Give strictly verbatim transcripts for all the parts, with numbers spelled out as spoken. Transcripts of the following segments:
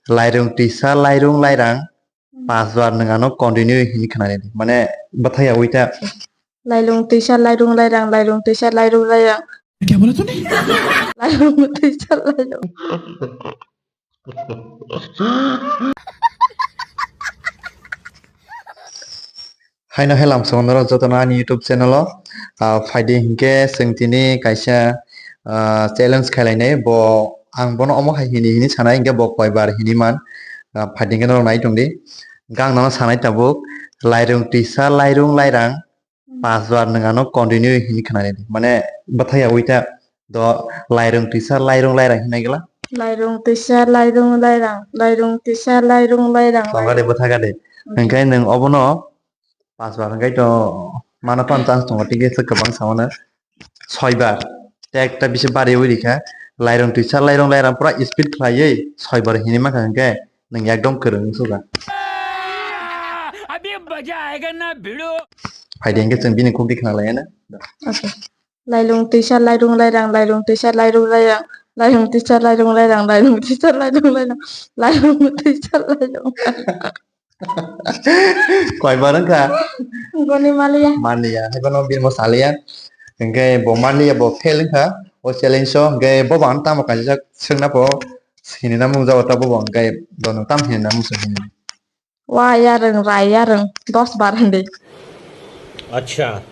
Lairung twisa lairung lairang, pas bar nwng ano continue hini khwnani di. Mane bwthai ya uita. Lairung twisa lairung lairang, lairung twisa lairung lairang. Kya bola tune? Lairung twisa lairung. Haino hai lamsongo norok jotono ani YouTube channel o, ah, phaidi hinkhe chwng tini kaisa, ah, challenge khailainai bo ang bono omo hai hini hini sanai hinkhe bo koibar hini man, ah, phaidi hinkhe norok nai tongdi. Hinkhe ang nono sanai tabuk lairung twisa lairung lairang pas bar nwng ano continue hini khwnani di. Mane bwthai ya uita do lairung twisa lairung lairang hinai gela. Lairung twisa lairung lairang, lairung twisa lairung lairang. Tongga de bwthaga de. Hinkhe nwng obono pas bar hinkhe to mano pan chance tongo tei khe kwbang samano soi bar. Tei ekta bisi bari ui rikha. Lairung twisa lairung lairang pura speed khlaiwi soi bar hini mankha hinkhe nwng ekdom kwrwng wngsuka. Abhi maza aayega na bhidu. Phaidi hinkhe chwng bini khukdi khna lai na. Okay. Lairung twisa lairung lairang, lairung twisa lairung lairang, lairung twisa lairung lairang, lairung twisa lairung lairang, lairung twisa lairung. Koibar wngkha? Goni maliya. Maliya, haiphano bini mo saliya. Hinkhe bo maliya, bo fail wngkha o challenge o. Hinkhe bo bo ano tamo kaisa swngna pho hini na mung jago ta bo bo hinkhe bono tam hini na mung swng hini. Wa yarwng, rai yarwng, dos bar hindi. Acha.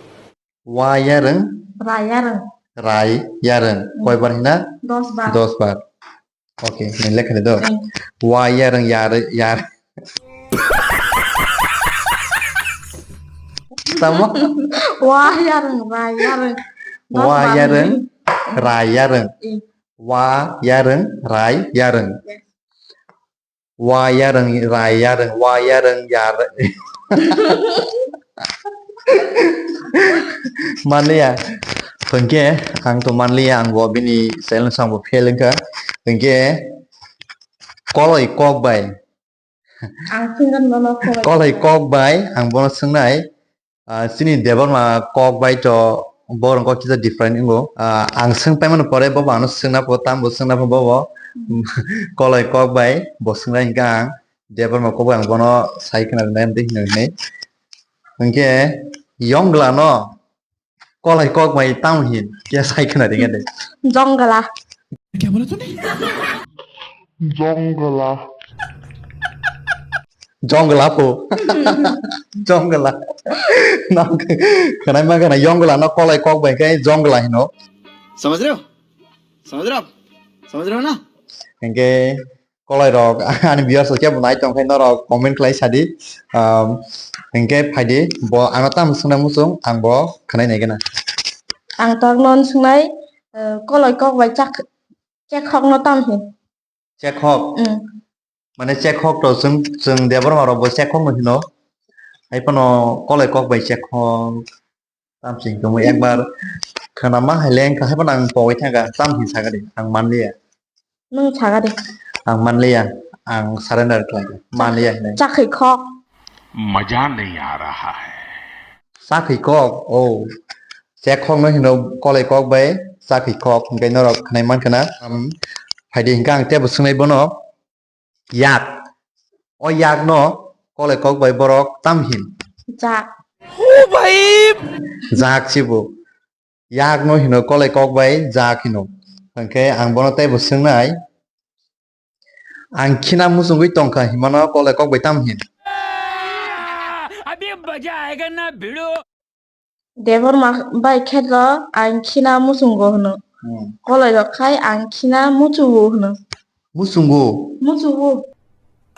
Wa yarwng. Rai yarwng. Rai yarwng. Hmm. Koi bar hina? Dos bar. Dos bar. Okay, nai lekha de do. Hmm. Wa yarwng yar, yar. Tamo? Wa yarwng, rai yarwng. Dos bar. Wa yarwng, rai yarwng. Hmm. Wa yarwng, rai yarwng. Yes. Wa yarwng, rai yarwng, wa yarwng, yarwng. Manliya. Hinkhe ang to manliya, ang bo bini challenge ang bo fail wngkha. Hinkhe koloi kok bai. Ang swngkha nono koloi. Koloi kok bai ang bono swngnai. Ah, chini Debbarma kok bai to borok kok kisa different wngo. Ah, ang swng paimani pore bobo ano swngna pho, tambo swngna pho bobo. Koloi kok bai bo swngnai hinkhe ang Debbarma kok bai ang bono sai khna rinai, amtwi hino hinwi. Hinkhe yongla no koloi kok bai tamo hin khe sai khna ringya de. Jongla. Jongla. Jongla po. Jongla. Nang khwnai ma khana yongla no koloi kok bai khe jongla hino. समझ रहे हो? समझ रहे हो आप? समझ रहे हो ना? Hinkhe koloi rok ani viewers rok kebo nai tong khe norok comment khlai sadi. Um, hinkhe phaidi bo ano tam swngnai muchung ang bo khwnai nai gana. Ang tok non swngnai, eh, koloi kok bai chak, chekhok no tam hin. Chekhok. Mm. Mane chekhok to chwng, chwng Debbarma rok bo chekhok no hino. Hai phano koloi kok bai chekhok. Tam sing tongwi ekbar khwnama hai leng kha hai phano ang pogwi thangkha. Tam hin sakha de, ang manliya. Nwng sakha de. Ang manliya, ang surrender khlai kha. Manliya hinai. Chakhi khok. मजा नहीं आ रहा है। Chakhi kok, oh. Chekhok no hino koloi kok bai chakhi khok. Hinkhe norok khwnai man khana. Um, phaidi hinkhe ang tebo swngnai bono. Yak. O yak no koloi kok bai borok tam hin? Jak. O bhai! Jak sibo. Yak no hino koloi kok bai jak hino. Hinkhe ang bono teibo swngnai. Ang khina muchungwi tongkha himano koloi kok bai tam hin? Abhi maza aayega na bhidu. Debbarma bai khe to ang khina muchungo hwno. Hmm. Koloi rok khai ang khina muchugo hwno. Muchungo? Muchugo.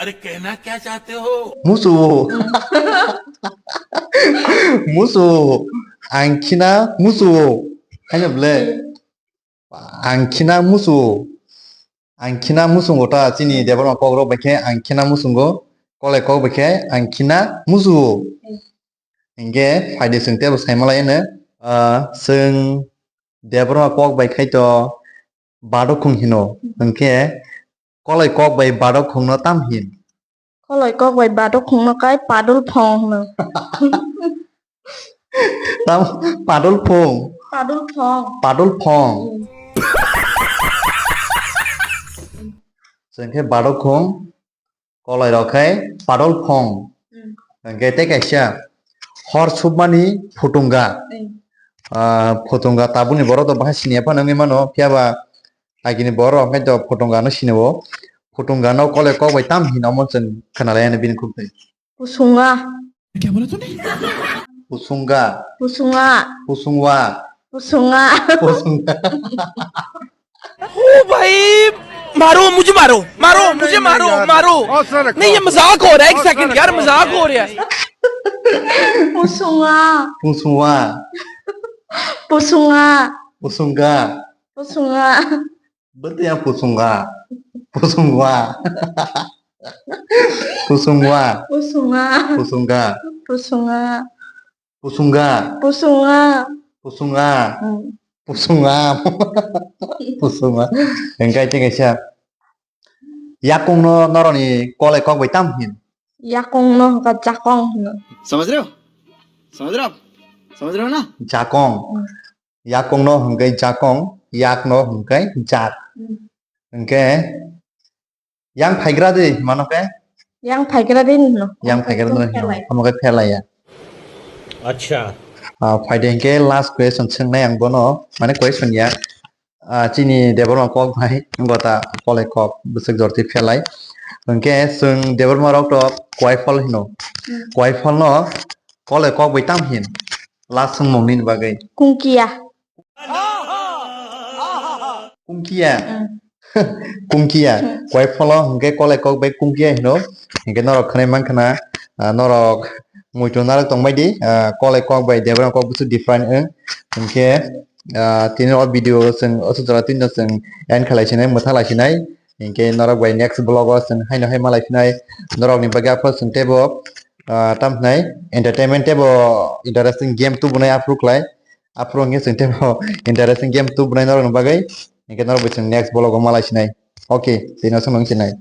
अरे कहना क्या चाहते हो? Muchugo. Muchugo. Ang khina muchugo. Haino ble. Hmm. Ang khina muchugo. Ang khina muchungo ta chini Debbarma kok rok bai khe ang khina muchungo. Koloi kok bai khe ang khina muchugo. Hmm. Hinkhe phaidi chwng teibo saimalai hwno, ah, chwng Debbarma kok bai khai to badokhung hino, hinkhe koloi kok bai badokhung no tam hin? Koloi kok bai badokhung no kai padul phong hwno. Tam padul phong. Padul phong. Padul phong. Hmm. Chwng khe badokhung Kolai rok khai padol phong. Hmm. Hwnkhe tei kaisa hor supmani phutunga. Hmm. Ah, phutunga tabukni borok to bahai siniya phano wngwi mano, phiya ba agini borok hwnkhe to phutunga no sinio. Phutunga no kolai kok bai tam hino omo chwng khwnalai ani bini khuk twi. Pusunga. Kya bola tune? Pusunga. Pusunga. Pusungwa. Pusunga. Pusunga. ओ भाई, मारो, मुझे मारो, मारो, मुझे मारो, मारो। नहीं, ये मजाक हो रहा है, एक सेकंड यार, मजाक हो रहा है। Pusunga. Pusungwa. Pusunga. Pusunga. Pusunga. Betul ya, pusunga. Pusungwa. Pusungwa. Pusunga. Pusunga. Pusunga. Pusunga. Pusunga. Pusunga. Hmm. Pusunga. Pusunga. Hwnkhe tei kaisa. Yakung no noroni kolai kok bai tam hin? Yakung no hwnkha jakong hino. समझ रहे हो? समझ रहे हो आप? समझ रहे हो ना? Jakong. Hmm. Yakung no hwnkhe jakong, yak no hwnkhe jak. Hmm. Hwnkhe yang phaigra di, mano khe? Yang phaigra di no. Yang phaigra di no, pherlai. Omo khe pherlai ya. Acha. Ah, phaide hwnkhe last question swngnai ang bono, mane question ya. Ah, chini Debbarma kok bai gota kolai kok bwswk jorti pherlai. Hwnkhe chwng Debbarma rok to kwai phol hino. Hmm. Kwai phol no kolai kok bai tam hin? Last swngmung nini bagwi. Kungkiya. Kungkiya. Hmm. Kungkiya. Hmm. Kwai pholo hwnkhe kolai kok bai kungkiya hino. Hwnkhe norok khwnai mankha na, ah, norok muitu narwk tongbai di, ah, kolai kok bai Debbarma kok bwswk different wng. Hwnkhe, ah, tini o video chwng o sujala tini no chwng end khalai sinai, mwtha lai sinai. Hwnkhe norok bai next vlog o chwng haino hai malai sinai. Norok ni bagwi aphuru chwng teibo, ah, tam hinai entertainment teibo interesting game tubunai aphuru khlai. Aphuru hwnkhe chwng teibo interesting game tubunai norokni bagwi. Hwnkhe norok bai chwng next vlog o malai sinai. Okay, tini o chwng nung sinai.